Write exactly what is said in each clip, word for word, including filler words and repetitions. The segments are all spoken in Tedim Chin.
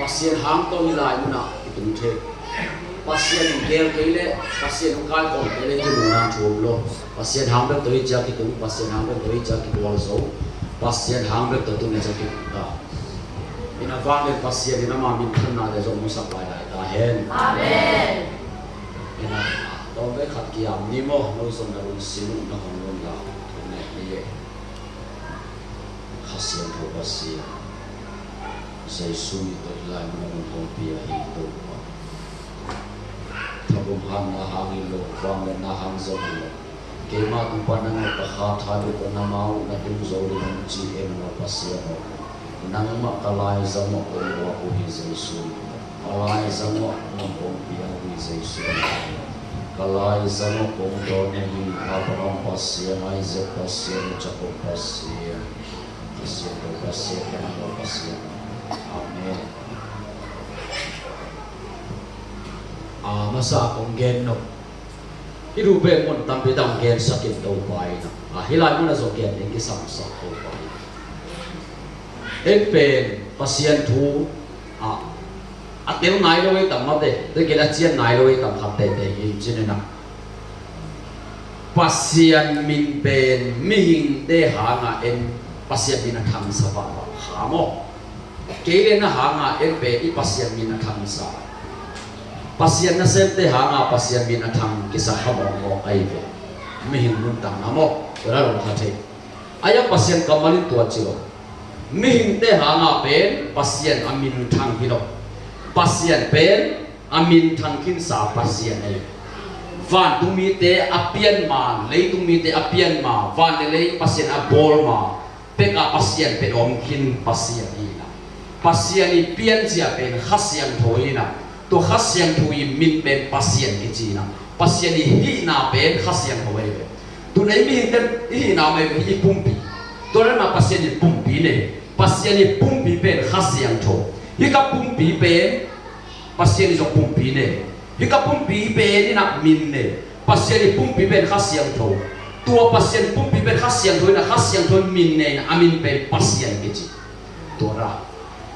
Pasian hang tawh hih lai munah kitung thei. Pasian in gel kei leh, Pasian hong kaikhawm kei leh, hih munah thu om lo. Pasian hang bek tawh hih ciang kitung, Pasian hang bek tawh hih ciang kitual zo. Pasian hang bek tawh tung ciang kitung ta. Ina vang leh Pasian in ama minthannate zong musak lai lai ta hen. Amen. Ina tawm bek khat kiam ni maw, no zong na run sin uh na hong run la. Ina ni ye. Kha Siangtho Pasian, Jesu min tawh hih lai munah hong pia hi Topa. Thabum hang na hang hi lo, vangliatna hang zong hi lo. Keima tung pan na ngaih ka kha tha lo, ka na mau na tung zo ding hong ci em lo Pasian aw. Nangmah ka laizang uh kong uap uh hi Jesu min tawh. Ka laizang uh kong pia uh hi Jesu min tawh. Ka laizang uh kong dawn uh hi Abraham Pasian, Isaac Pasian, Jacob Pasian. Pasian, Pasian, Pasian. Amen. A masa kong gen nop. Hih Rubek mun tampi tak gensak in Topa in a, hih lai munah zong gen ding kisam sa Topa in. En pen Pasian thu a, a tel nai lo ei tam mate, te gen a cian nai lo ei tam khat tete hi cin in a. Pasian min pen mihingte hangah en Pasian min a thangsa pahpah kha maw? Kei le na hangah en pen i Pasian min a thangsa. Pasian nasemte hangah Pasian min a thang kisa kha mawkmawk ahi ve. Mihing nuntakna maw? Tua la lo kha thei. A iang Pasian kammal in tua ci lo. Mihingte hangah pen Pasian a min thang hi lo. Pasian pen a min thang khinsa Pasian ahi. Vantung mite a pian ma, leitung mite a pian ma, van le lei Pasian a bawl ma, pek a Pasian pen om khin Pasian hi na. Pasian i pianzia pen Kha Siangtho hi na. Tua Kha Siangtho i min pen Pasian kici na. Pasian i hihna pen Kha Siangtho ahi ve. Tun ei mihingte i hihna mah hi ve, i pumpi. Tua le na Pasian i pumpi nei. Pasian i pumpi pen Kha Siangtho. Hih ka pumpi pen Pasian i zong pumpi nei. Hih ka pumpi pen in a min nei. Pasian i pumpi pen Kha Siangtho. Tua Pasian pumpi pen Kha Siangtho in a, Kha Siangtho in min nei in a, a min pen Pasian kici. Tua ra.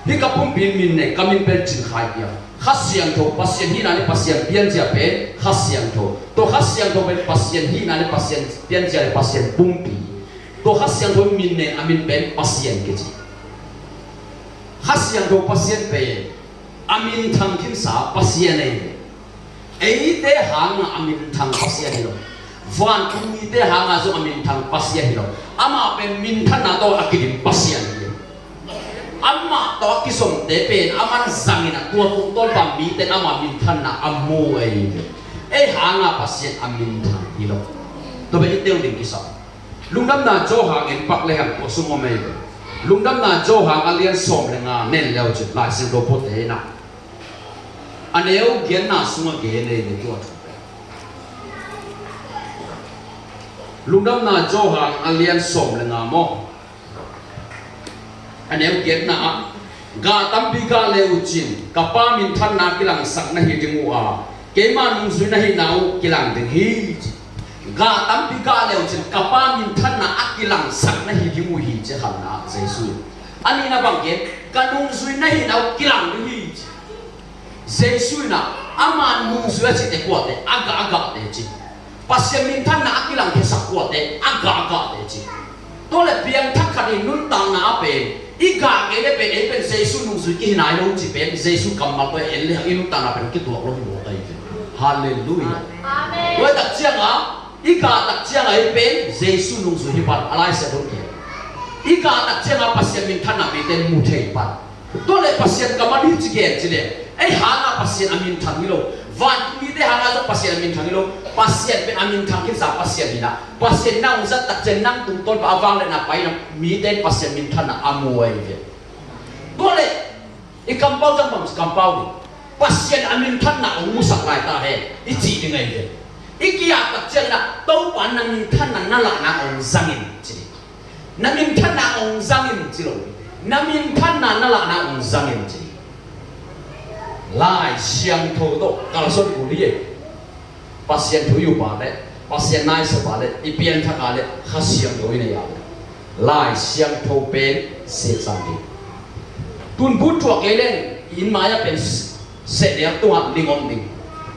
Hih ka pumpi in min nei, ka min pen Cin Khai Piang. Kha Siangtho, Pasian hihna le Pasian pianzia pen Kha Siangtho. Tua Kha Siangtho pen Pasian hihna le Pasian pianzia le Pasian pumpi. Tua Kha Siangtho in min nei in a min pen Pasian kici. Kha Siangtho Pasian pen a min thang khinsa Pasian ahi ve. Eite hangah a min thang Pasian hi lo. Vantung mite hangah zong a min thang Pasian hi lo. Amah pen minthanna tawh a kidim Pasian hi. Amah tawh a kisomte pen a man zangin a tua tungtawn pan mite in amah minthanna a mu ahi ve. Ei hangah Pasian a min thang hi lo. Tua pen i tel ding kisam. Lungdamna Johan en pak le hang tua sung om ei ve. Lungdamna Johan a lian sawm le nga nen leu cin Lai Siangtho pawlte in a, a neu giatna sungah gen ei ve tua thu. Lungdamna Johan a lian sawm le nga maw? A neu giatna ah, gah tampi gah le uh cin ka Pa minthanna kilangsak na hi ding uh a, keima nungzui na hihna uh kilang ding hi, ci. Gah tampi gah le uh cin ka Pa minthanna a kilangsak na hi ding uh hi, ci a khatna ah Jesu in. A nihna bang gen, ka nungzui na hihna uh kilang ding hi, ci. Jesu in a, ama nungzui a cihte kuate, a gah a gahte ci. Pasian minthanna a kilangkhiasak kuate, a gah a gahte ci. Tua le piangthak khat i nuntakna ah pen i gah kei le pen ei pen Jesu nungzui kihi nai lo ci pen Jesu kammal tua en le hang i nuntakna pen kituak lo hi lo kai pen. Halleluiah. Amen. Tua tak ciangah i gah tak ciangah ei pen Jesu nungzui hi pan a Lai Siangtho kihi. I gah tak ciangah Pasian minthanna mite mu thei pan. Tua le Pasian kammal hi ci gen ci le, ei hangah Pasian a minthang hi lo. Vantung mite hangah zong Pasian a minthang hi lo. Pasian pen a minthang khinsa Pasian hi na. Pasian na hong zat tak ciang nang tungtawn pan a vangliatna pai na mite in Pasian minthanna a mu ahi ve. Tua le i kampau zang bang ci kampau ding. Pasian a minthanna hong musak lai ta hen i cih ding ahi ve. I ki-ap tak ciangin a Topa na minthanna na lahna hong zang in ci ding. Na minthanna hong zang in ci lo. Na minthanna na lahna hong zang in ci. Lai Siangtho tawh kalsuan kul hi ei. Pasian thu i up a le, Pasian na i sep a le, i pianthak a le Kha Siangtho i nei a le, Lai Siangtho pen sep zang hi. Tun bu thuak kei leng Inn mai-ah pen sehnel tungah ling om ding.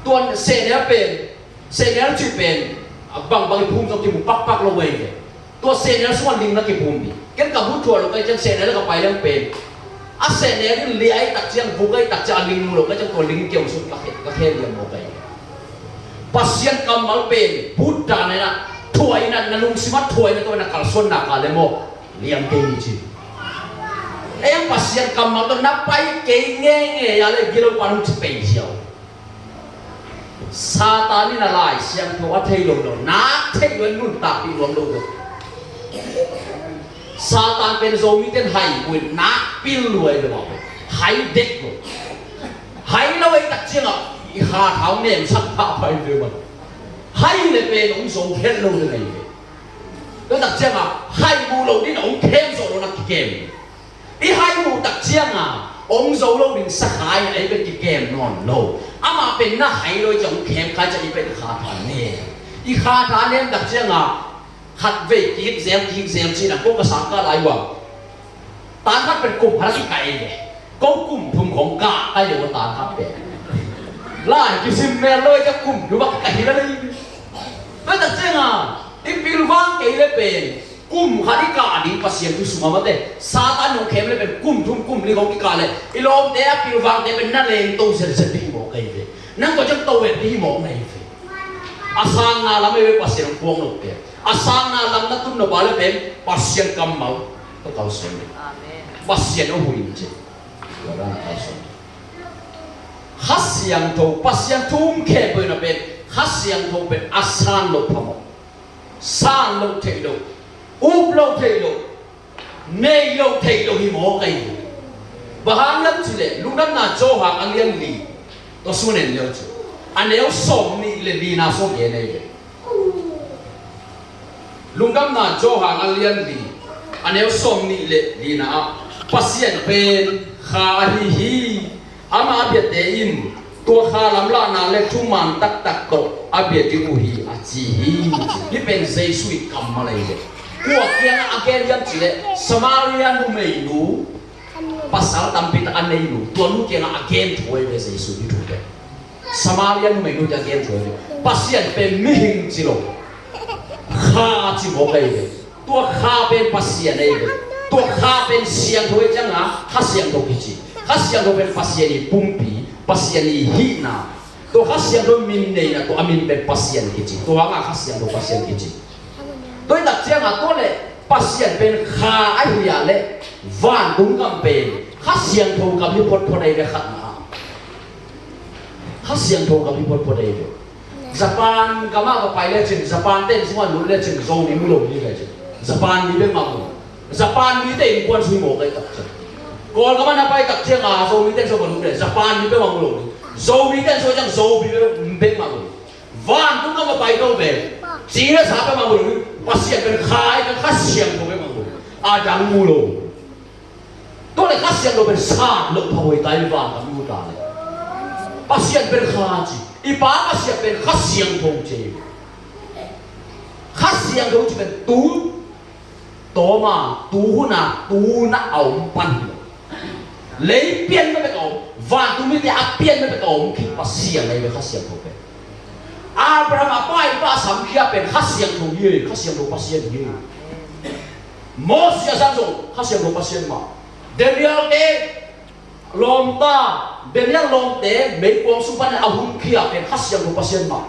Tua sehnel pen, sehnel cih pen a bangbang i phum zong kimu pakpak lo uh ei ve. Tua sehnel sungah ling na kiphum ding. Ken ka bu thuah lo kai ciang sehnel ka pai leng pen a sehnel in ling ahih tak ciang, vuk ahih tak ciang a ling mu lo kai ciang tua ling keu sung ka khe, ka khe liam lo kai. Pasian kammal pen Buddha na thuah in a, na lungsim ah thuah in a, tua na kalsuan nak leh maw liam kei ni ci. Ei ang Pasian kammal tawh na pai kei ngeingei a leh gilo pan hong ci pei ziau. Satan in a Lai Siangtho a thei lo lo, nak thei lo, nuntakpih nuam lo lo. Satan pen Zomite in hai buin nak pil luai lo, hai dek lo. Hai lo ei tak ciangah i kha thau nemsak pha pai ve man. Hai le pen hong zo het lo le ngai ve. Tua tak ciangah hai mu lo ding a hong khem zo lo na kikem. I hai mu tak ciangah hong zo lo ding sakha in ei pen kikem nawn lo. Amah pen na hai lo i ciang hong khem kha ciang i pen kha tha nem. I kha tha nem tak ciangah khat vei kik zem kik zem cih na ko ka sang ka lai uang. Tan khat pen kum khat a kikah ei ve. Ko kum thum khong kah ka hi lo tan khat pen. Lai kisim mel lo ei ka kum thum a kikah hi la lei. Tua tak ciangah i pilvang kei le pen kum khat i kah ding Pasian thu sungah mate. Satan hong khem le pen kum thum kum li khong kikah le i lawmte a pilvangte pen na leng to zelzel ding hi mawk ei ve. Nang ko ciang to et ding hi mawk na hi ve. A sangna lam ei ve Pasian hong puang lo te. A sangna lam na tun nop a le pen Pasian kammal tawh kalsuan ding. Amen. Pasian a huih in ci. Tua dan a kalsuan ding. Kha Siangtho, Pasian thu um khempeuh in a pen Kha Siangtho pen a san lo phamawh. San lo theih lo, up lo theih lo, nei lo theih lo hi mawk ei. Bang hang hiam cih leh Lungdamna Johan a lian li tawh sung en leu cin, a neu sawm nih le lina sung en ei ve. Lungdamna Johan a lian li, a neu sawm nih le lina ah Pasian pen Kha ahi hi. Ama a biate in tua Kha lamlahna le thuman taktak tawh a bia ding uh hi a ci hi. Hih pen Jesu i kammal ahi ve. Kua kiangah a gen hiam cih leh Samaria numeinu, pasal tampi tak a neinu, tua nu kiangah a gen thu ahi ve Jesu hih thu pen. Samaria numeinu kiangah a gen thu ahi ve. Pasian pen mihing ci lo, Kha ci mawk ahi ve. Tua Kha pen Pasian ahi ve. Tua Kha pen siangtho ahi ciangah Kha Siangtho kici. Kha Siangtho pen Pasian i pumpi, Pasian i hihna. Tua Kha Siangtho min neihna, tua a min pen Pasian kici. Tua hangah Kha Siangtho Pasian kici. Tua hi tak ciangah tua le Pasian pen Kha ahi a le vantung gam pen Kha Siangtho gam hi photphot ahi ve khatna ah. Kha Siangtho gam hi photphot ahi ve. Japan gamah va pai lecin, Japan ten sungah lut lecin, Zomi mu lo ding lecin. Japan mi bek mah mu. Japan mite innkuan sui mawk ahi tak ciang. Kawlgamah na pai tak ciangah Zomi ten sungah va lut le, Japan mi bek mah mu lo ding. Zomi ten sungah ciang Zomi bek mah mu. Vantung gam va pai to pen, ci le sa bek mah mu lo ding. Pasian pen Kha ahi, Kha Siangtho bek mah mu. A dang mu lo. Tua le Kha Siangtho pen san lo pha huai ta i van a mu ta le. Pasian pen Kha ci. I Pa Pasian pen Kha Siangtho ci. Kha Siangtho ci pen tu tawma, tu huna, tu na a om pan hi lo. Lei pian na bek a om, vantung mite a pian na bek a om khi Pasian ahi ve Kha Siangtho pen. Abraham a pa i pa samkhia pen Kha Siangtho hi, Kha Siangtho Pasian hi. Moses a sang zong Kha Siangtho Pasian mah. Daniel te lawmta, Daniel lawmte meikuang sung pan a hunkhia pen Kha Siangtho Pasian mah.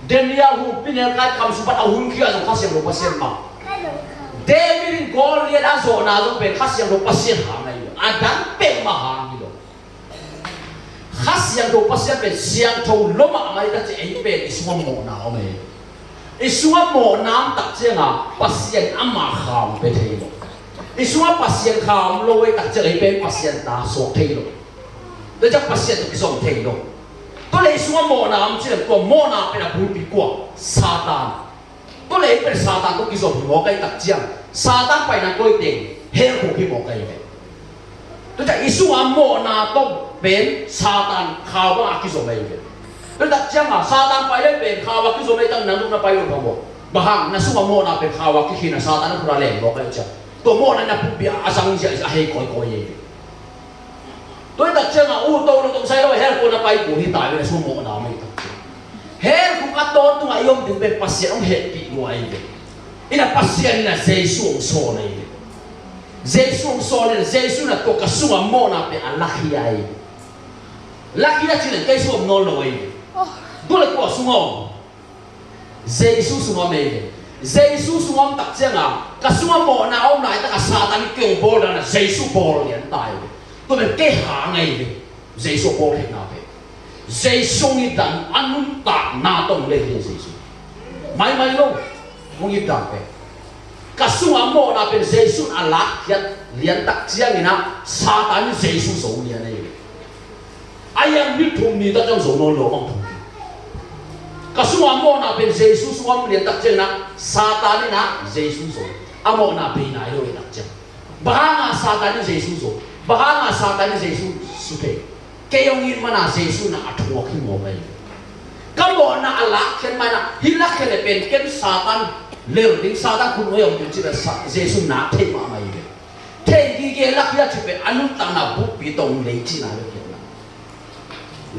Daniel hu pinel kai kham sung pan a hunkhia zong Kha Siangtho Pasian mah. David in Goliath a zawhna zong pen Kha Siangtho Pasian hang ahi lo. A dang peuhmah hang hi lo. Kha Siangtho Pasian pen siangtho lo mahmah i tak ciang ei pen i sungah mawhna om ei. I sungah mawhna om tak ciangah Pasian ama Kha hong pia thei lo. I sungah Pasian Kha om lo ei tak ciang ei pen Pasian ta suak thei lo. Tua ciang Pasian tawh kizom thei lo. Tua le i sungah mawhna om ciang tua mawhna pen a bulpi kua? Satan. Tua le ei pen Satan tawh kizom hi mawk ei tak ciang Satan paina koi teng hell khuk hi mawk ei ve. Tua ciang i sungah mawhna tawh pen Satan khau bangah kizom ei ve. Tua tak ciangah Satan pai le pen khau ah kizom ei tak nang zong na pai lo phamawh. Bang hang na sungah mawhna pen khau ah kikhina Satan a khut ah leng mawk ei ciang tua mawhna na pumpi a zang ziahziah a hei kawikawi ei ve. Tua hi tak ciangah u to lo tong sai lo, hell khuk na pai kul hi ta ve, na sung mawhna om hi tak ciang. Hell khuk a tawntungah i om ding pen Pasian hong hehpih lua ahi ve. Ina Pasian ina Jesu hong sawl ahi ve. Jesu hong sawl ina Jesu ina tua ka sungah mawhna pen a lakhia ahi ve. Lakhia cih ina kei sung om nawn lo ahi ve. Tua le kua sungah om? Jesu sungah om ei ve. Jesu sungah om tak ciangah ka sungah mawhna a om laitakah Satan in kei hong bawl dan a Jesu bawl lian ta ei ve. Tua pen kei hang ei ve. Jesu a bawl theihna pen Jesu hong it dan a nuntakna tawh hong lei hi Jesu. Maimai lo hong it dan pen ka sungah mawhna pen Jesu in a lakkhiat lian tak ciangin ah Satan in Jesu zo lian ei ve. A hiang ni thum ni tak ciang zo nawn lo a mang thum. Ka sungah mawhna pen Jesu sungah lian tak ciangin ah Satan in ah Jesu zo. A mawhna bei nai lo i tak ciang. Bang hangah Satan in Jesu zo? Bang hangah Satan in Jesu suthei? Kei hong it mana Jesu in ah a thuak hi mawk ahi. Ka mawhna a lakkhiat mana hi lakkhiat le pen ken Satan lel ding, Satan khut nuai om ding cih le Jesu nak thei mahmah hi ve. Thei gige lakhia cih pen a nuntakna bukpi tawh hong lei cihna le khiatna.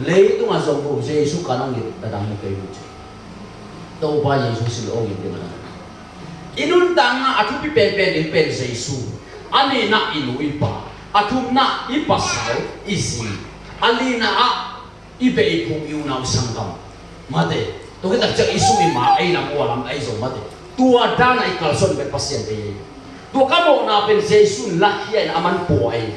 Leitungah zong ko Jesu ka nang it dadang mu kei mu ci. Topa Jesu sin ong it ding a. I nuntakna a thupi penpen ding pen Jesu. A nihna i nu i pa. A thumna i pasal i zi. A lina ah i beh i phung i unau sanggam. Mate. Tua khit tak ciang i sum i ma ei lam ua lam ei zong mate. Tua dan a i kalsuan pen Pasian ei ei. Tua ka mawhna pen Jesu in lakhia in a man pua ei.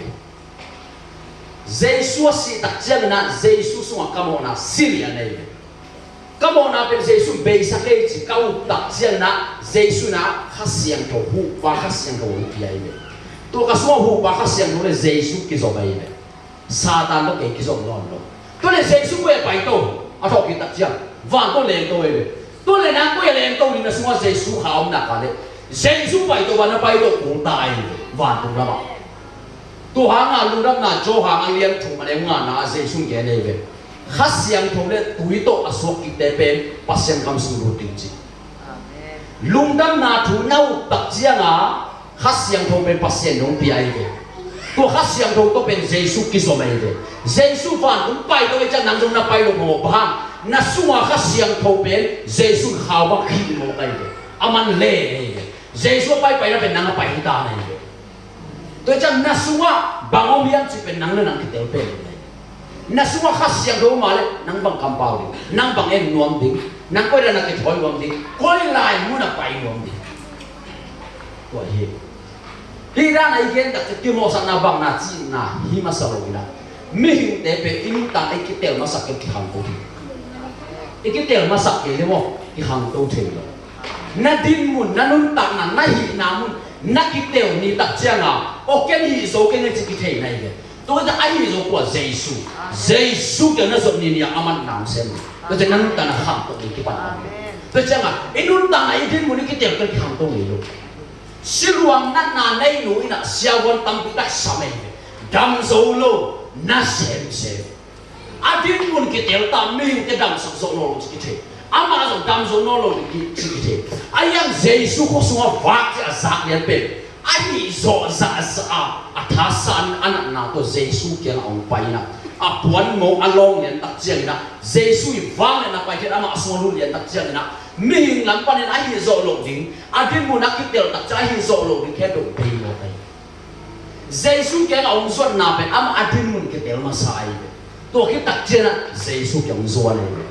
Jesu a sih tak ciangin ah Jesu sungah ka mawhna si lian ei ve. Ka mawhna pen Jesu in beisak ei ci ka up tak ciangin ah Jesu in ah Kha Siangtho huhpa Kha Siangtho hong pia ei ve. Tua ka sungah huhpa Kha Siangtho le Jesu kizom ei ve. Satan tawh kei kizom nawn lo. Tua le Jesu koi a paito a thawhkik tak ciang van tawh lengto ei ve. Tua le nang koi a lengto ding na sungah Jesu kha om nak a le Jesu paito van na paito kul ta ei ve. Vantung lamah. Tua hangah lungdamna Johan a lian thum a neu ngana ah Jesu in gen ei ve. Kha Siangtho le tui tawh a suak kikte pen Pasian gam sung lut ding ci. Amen. Lungdamna thu na up tak ciangah Kha Siangtho pen Pasian in hong pia ei ve. Tua Kha Siangtho tawh pen Jesu kizom ei ve. Jesu vantung pai tawh ei ciang nang zong na pai lo maw bang hang? Na sungah Kha Siangtho pen Jesu in khau bang khih mawk ei ve. A man le ei ve. Jesu a paipaina pen nang a pai hi ta na ei ve. Tua ciang na sungah bang om hiam cih pen nang le nang kitel pen. Na sungah Kha Siangtho om a le nang bang kampau ding, nang bang en nuam ding, nang koi dan a kithawi nuam ding, koi lai mun a pai nuam ding. Tua hi. Hih dan a i gen tak ciang kimawhsakna bang na cihna hi masa lo hi na. Mihingte pen i nuntakna i kitel masak kei kikhangto thei. I kitel masak kei le maw kikhangto thei lo. Na dinmun, na nuntakna, na hihna mun na kitel ni tak cianga aw ken hih zo kei na ci kithei na hi ve. Tua ciang a hih zo kua? Jesu. Jesu kiang na zot ni ni a aman nang sem. Tua ciang na nuntakna khangto ni kipan. Tua cianga i nuntakna i dinmun i kitel kei kikhangto ngei lo. Siluang natna nei nu in ah siavuan tampi tak sam ei ve. Dam zo lo, na semsem. A dinmun kitel ta, mihingte damsak zo nawn lo ci kithei. Amah zong dam zo nawn lo ci kithei. A hiang Jesu khua sungah vak ci a zak lian pen a hih zawh zahzah a, a thasa a natna tawh Jesu kiangah hong pai in ah a puanmong a lawng lian tak ciangin ah Jesu i vangliatna paikhiat amah a sungah lut lian tak ciangin ah mihing lam panin a hih zawh loh ding, a dinmun a kitel tak ciang a hih zawh loh ding khempeuh bei mawk ahi. Jesu kiangah hong zuatna pen amah a dinmun kitel masa ahi ve. Tua khit tak ciangin ah Jesu kiang hong zuan ahi ve.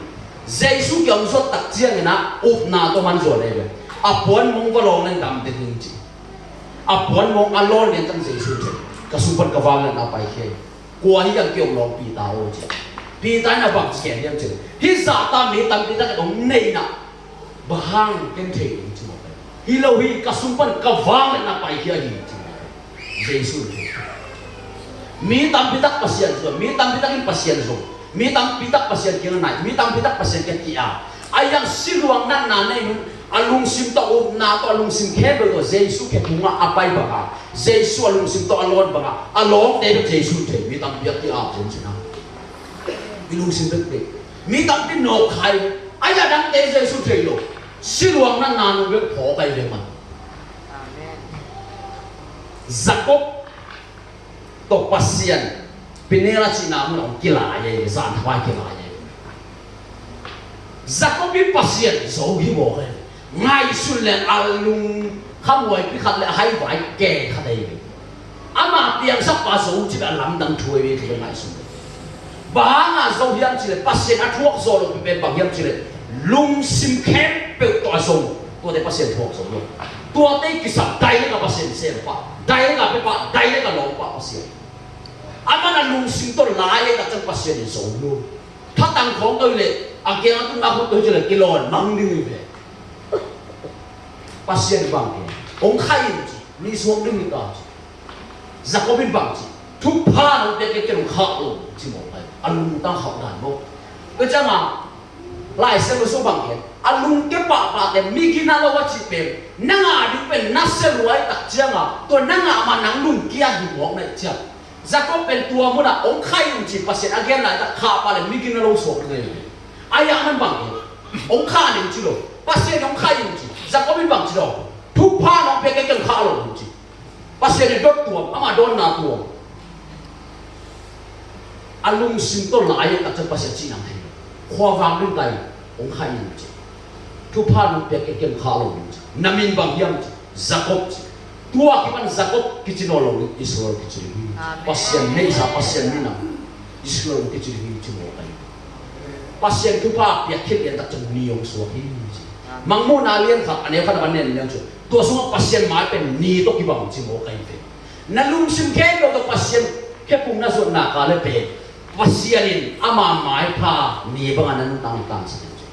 Jesu kiang hong zuat tak ciangin ah upna tawh man zuan ahi ve. A puanmong va lawng leng dam ding hi ci. A puanmong a lawn lian ciang Jesu thei. Ka sung pan ka vangliatna paikhia hi. Kua hi hiam kei hong lawng Peter aw ci. Peter in a bang ci gen hiam ci. Hih zahta mi tampi tak in hong nei in ah bang hang ken thei ding ci mawk ahi. Hi lo hi, ka sung pan ka vangliatna paikhia hi ci mawk ahi. Jesu in thei. Mi tampi tak Pasian zong, mi tampi tak in Pasian zong, mi tampi tak Pasian kiang a nai, mi tampi tak Pasian kiang ki-ap. A hiang siluang natna nei nun a lungsim tawh upna tawh a lungsim khempeuh tawh Jesu khe tungah a pai bangah Jesu a lungsim tawh a lawn bangah a lawngte bek Jesu in thei. Mi tampi a ki-ap zen cina. Mi lungsim bekbek. Mi tampi nawkkhai. A hiang dangte Jesu thei lo. Siluang natna nu bek phawk ahi ve man. Jacob tawh Pasian Peniel a cihna mun ah hong kilai e, zan thapai kilai e. Jacob in Pasian zo hi mawk e. Ngaihsun leng a lungkhamhuaipi khat le a haivai kei khat ahi ve. Ama piangsakpa zo cih a lamdang thu ahi ve, ngaihsun leng. Bang hangah zo hiam cih leh Pasian a thuak zawh loh pen bang hiam cih leh lungsim khempeuh tawh a zo. Tuate Pasian thuak zo lo. Tuate kisap dailek a Pasian sem pah, dailek a pia pah, dailek a lawng pah Pasian. Aman a lungsim tawh lai lei tak ciang Pasian in zo lo. Thatang khawng tawh hi leh a kiang a tun a khut tawh hi ci leh kilawn mang ding hi ve. Pasian bang kei, hong khah in ci, nisuak ding hi ta ci. Jacob in bang ci, thupha nong piak kei, kei hong khah lo ci mawk ai. A lungtang khauh dan mawk. Tua ciangin Lai Siangtho sung bang kei, a lungkia pahpahte, mi gina lo a cih pen na ngah ding pen na sia luai tak ciangin tua na ngah mah nang lungkia hi mawk na hih ciang. Jacob pen tua munah hong khah in ci Pasian a gen laitak khah pah leh mi gina lo suak ding hi. Ahi hang aman bang hi, hong khah ning ci lo. Pasian hong khah in ci. Jacob in bang ci lo, thupha nong piak kei, kei hong khah lo ning ci. Pasian in dot tuam, ama dawnna tuam. A lungsim tawh lai a tak ciang Pasian cihna thei lo. Khuavak ding ta in, hong khah in ci. Thupha nong piak kei, kei hong khah lo ning ci. Na min bang hiam ci. Jacob ci. Tua kipan Jacob kici nawn lo ding, Israel kici ding hi. Amen. Pasian neihsa, Pasian minam, Israel kici ding hi ci mawk ai. Pasian thupha piak khit lian tak ciang ni hong suak hi ci. Amen. Mangmuhna lian khat, a neu khat a van nen lian cu. Tua sungah Pasian mai pen ni tawh kibang ci mawk ai ve. Na lungsim khempeuh tawh Pasian khephung na zuat nak leh pen Pasian in ama maipha ni bangin na nuntak tangsak ding ci.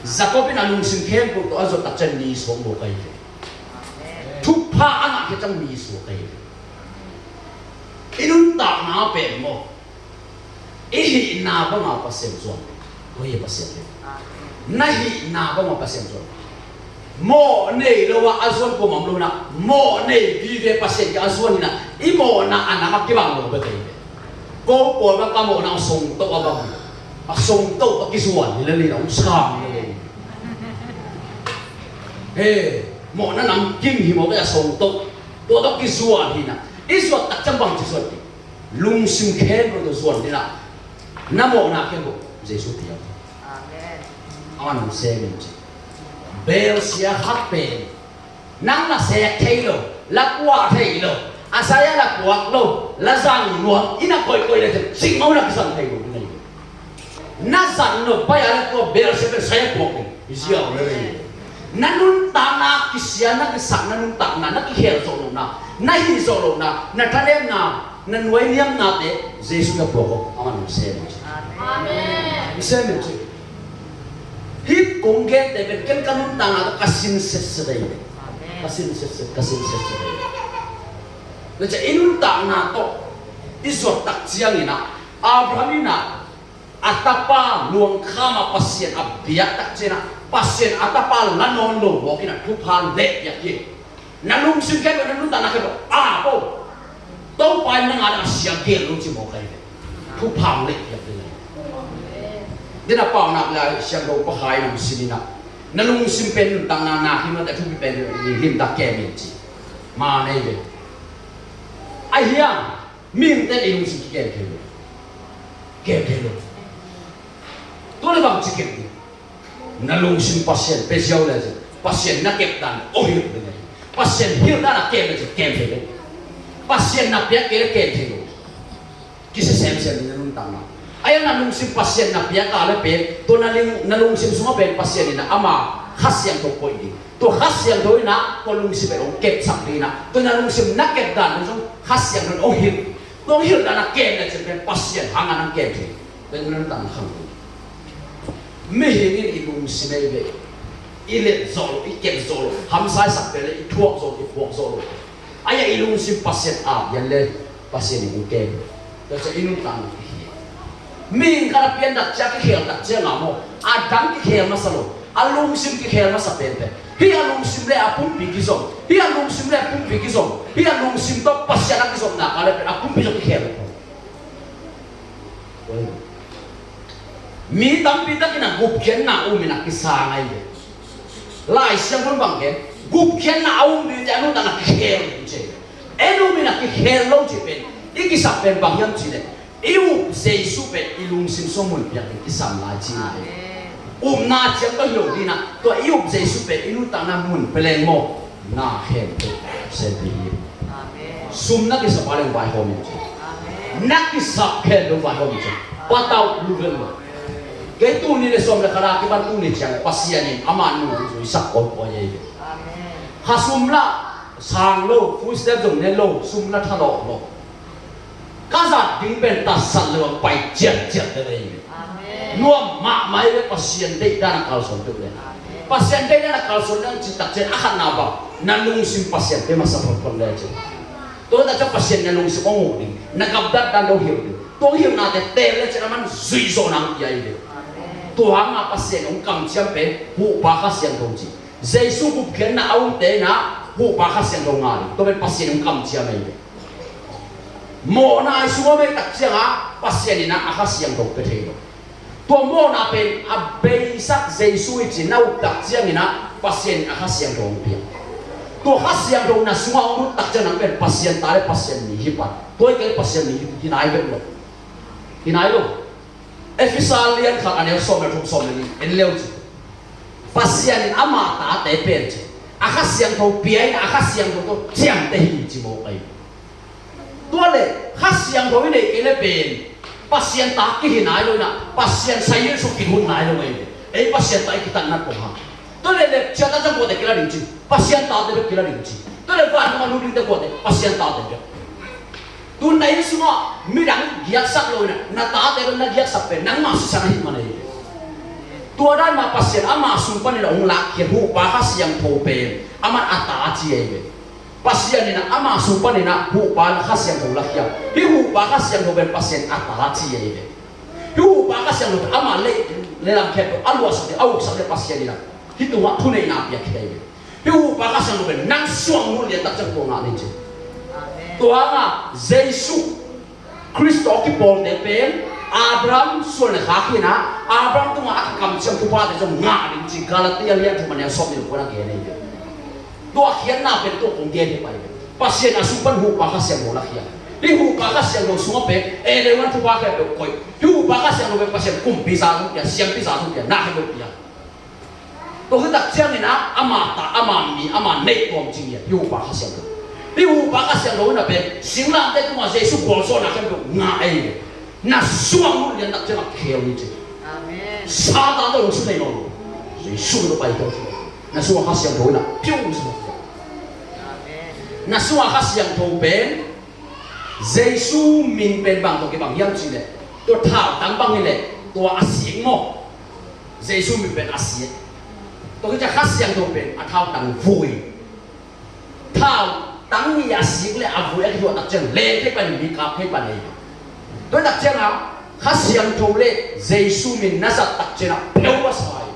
Jacob in a lungsim khempeuh tawh a zuat tak ciang ni suak mawk ai ve. Thupha a ngah khit ciang ni suak ai ve. I nuntakna pen maw, i hihna banga Pasian zuan. Tua hi Pasian hi. Na hihna banga Pasian zuan. Mawh nei lo ah a zuan pawlkhat om lo in ah, mawh nei vive Pasian kiang a zuan in ah, i mawhna a nam ah kibang lo bek hi. Ko pawl bang ka mawhna a songtoh a bang hi. A songtoh tawh kizuan hi lel in ah, hong sang hi lel in. He, mawhna namkim hi mawk a, songtoh. Tua tawh kizuan hi in ah, i zuat tak ciang bang ci zuan hi. Lungsim khempeuh tawh zuan in ah, na mawhna khempeuh Jesu pia. Amen. Aman hong sem in ci. Belsia khat pen nang na sek thei lo, la kuah thei lo, a sai a la kuak lo, la zang nuam in a koihkoih le cin cing mah na kisam thei lo ding hi. Na zat nop pai a le tua Beelzebul sai a puak ding. I ziau le le. Na nuntakna kisia, na kisakna nuntakna, na kikhel zawh lohna, na hih zawh lohna, na thanemna, na nuai niamnate Jesu na puak aw, aman hong sem in ci. Amen. Hong sem in ci. Hih kong gente pen ken ka nuntakna ka sin setset ahi ve. Amen. Ka sin setset, ka sin setset ahi ve. Tua ciang i nuntakna tawh i zuat tak ciangin ah, Abraham in ah, a tapa luangkham ah Pasian a biak tak ciangin ah, Pasian a tapa la nawn lo mawk in ah thupha leh piak hi. Na lungsim khempeuh, na nuntakna khempeuh, a, po. Topa in na ngah ding a sia gel lo ci mawk ai ve. Thupha leh piak ding ai. Dina paunak le siangtho pakhat in hong sin in ah, na lungsim pen nuntakna na hi mah teh, thupi pen ni limtak kem in ci. Ma nei ve. Ahi hang mihingte i lungsim kikem thei lo. Kem thei lo. Tua le bang ci kem ding. Na lungsim Pasian pia ziau le cin, Pasian na kep dan hong hilh ding hi. Pasian hilh dan a kem le cin kem thei lo. Pasian na piak kei le kem thei lo. Kisia semsem ding na nuntakna. Ahi hang na lungsim Pasian na piak a le pen, tua na ling-, na lungsim sungah pen Pasian in ah ama Kha Siangtho koih ding. Tua Kha Siangtho in ah tua lungsim pen hong kepsak ding in ah, tua na lungsim na kep dan ding sung Kha Siangtho in hong hilh. Tua hong hilh dan a kem le cin pen Pasian hangah nang kem thei. Tua na nuntakna khang ding. Mihing in i lungsim ei ve, i let zawh lo, i kep zawh lo, hamsa i sak pen le i thuak zawh lo, i puak zawh lo. Ahi a i lungsim Pasian ap lian le Pasian in hong kem. Tua ciang i nuntakna kikhel. Mihing khat a pian tak ciang, kikhel tak ciang a maw, a dang kikhel masa lo, a lungsim kikhel masa penpen. Hih a lungsim le a pumpi kizom, hih a lungsim le a pumpi kizom, hih a lungsim tawh Pasian a kizom nak a le pen a pumpi zong kikhel lo. Mi tampi takin a gupkhiatna um in a kisang ahi ve. Lai Siangtho bang gen, gupkhiatna a um ding te a nuntakna kikhel ding ci. En um in a kikhel lo cih pen, I kisap pen bang hiam cih leh, i up Jesu pen i lungsim sung mun piak ding kisam lai ci ngai. Amen. Upna ciang ka hi lo ding a, tua i up Jesu pen i nuntakna mun pia leng maw, na khen pen sem ding hi. Amen. Sum na kisap a leng vaihawm in ci. Amen. Na kisap khen lo vaihawm in ci. Patau lu ven lo. Kei tuni le sawm le khat a kipan tuni ciang Pasian in ama nu zuisak kawikawi ei ve. Amen. Kha sum la sang lo, food stamp zong ne lo, sum la thalawh lo. Ka zat ding pen tatsat lo a pai ciatciat ve ei ve. Amen. Nuam mahmah ei ve, Pasian deihdan a kalsuan peuh le. Amen. Pasian deihdan a kalsuan ding cih tak ciang a khatna bang, na lungsim Pasian pia masa photphot le ci. Tua tak ciang Pasian na lungsim hong huh ding, na gamtat dan lo hilh ding. Tua hilhnate teel le ci a man zuih zawh nang pia ei ve. Amen. Tua hanga Pasian hong kamciam pen huhpa Kha Siangtho ci. Jesu gupkhiatna a umte in a huhpa Kha Siangtho ngah ding. Tua pen Pasian hong kamciam ei ve. Mawhna i sung a om ei tak ciangin Pasian in a Kha Siangtho pia thei lo. Tua mawhna pen a beisak Jesu i ci na up tak ciangin a Pasian in a Kha Siangtho hong pia. Tua Kha Siangtho na sungah hong lut tak ciangin nang pen Pasian ta le Pasian mi hi pan. Tua hi kei Pasian mi hi nai bek lo. Hi nai lo. Efesa lian khat a neu sawm le thum, sawm le nih en leu ci. Pasian in ama tate pen ci, a Kha Siangtho pia in a Kha Siangtho tawh ciamteh hi ci mawk ei. Tua le Kha Siangtho i neih kei le pen Pasian ta kihi nai lo in a, Pasian sai Jesu kihun nai lo ei. Ei Pasian ta i kitat nat kong ha. Tua le le ciat a ciang kuate kila ding ci. Pasian tate bek kila ding ci. Tua le van a lut dingte kuate Pasian tate bek. Tu na inn sungah midang giaksak lo in a, na tate bek na giaksak pen nangmah sisan ahi man ei. Tua dan mah Pasian ama sung panin a hong lakkhiat huhpa Kha Siangtho pen aman a ta ci ei ve. Pasian in a ama sung panin a huhpa Kha Siangtho lakkhiat. Hih huhpa Kha Siangtho pen Pasian a ta ci ei ve. Hih huhpa Kha Siangtho pen ama le, le lam khempeuh a luahsak le a uksak le Pasian in a hih tungah thuneihna piak khia ei ve. Hih huhpa Kha Siangtho pen nang sungah hong lut lian tak ciang tua ngah ni ci. Amen. Tua hanga Jesu Khrist tawh kipawlte pen Abraham suan le khak hi in a, Abraham tungah a kikamciam thuphate zong ngah ding ci Galatia lian thum a neu sawm nih le kua na gen ei ve. Tua khiatna pen tua kong gen hi pai ve. Pasian a sung pan huhpa Kha Siangtho lakkhiat. Hih huhpa Kha Siangtho sungah pen Eden huan thupha khempeuh koih. Hih huhpa Kha Siangtho pen Pasian kumpi za zong pia, siampi za zong pia, na khempeuh pia. Tua khit tak ciangin a, ama ta, ama mi, ama neih tuam ci ngiat, hih huhpa Kha Siangtho. Hih huhpa Kha Siangtho in a pen singlamteh tungah Jesu gualzawhna khempeuh ngah ei ve. Na sungah hong lut lian tak ciangah khel ni ci. Amen. Satan tawh lungsim nei nawn lo. Jesu tawh pai khel ci. Na sungah Kha Siangtho in a piu sa. Amen. Na sungah Kha Siangtho pen Jesu min pen bang tawh kibang hiam cih leh, tua thautang bang hi leh tua a sik maw? Jesu min pen a sik. Tua hi ciah Kha Siangtho pen a thautang vui. Thautang hi a sik le a vui a kithuah tak ciang leng thei pan, mi kap thei pan ei. Tua tak ciangah Kha Siangtho le Jesu min na zat tak ciangah pheu a sa ei.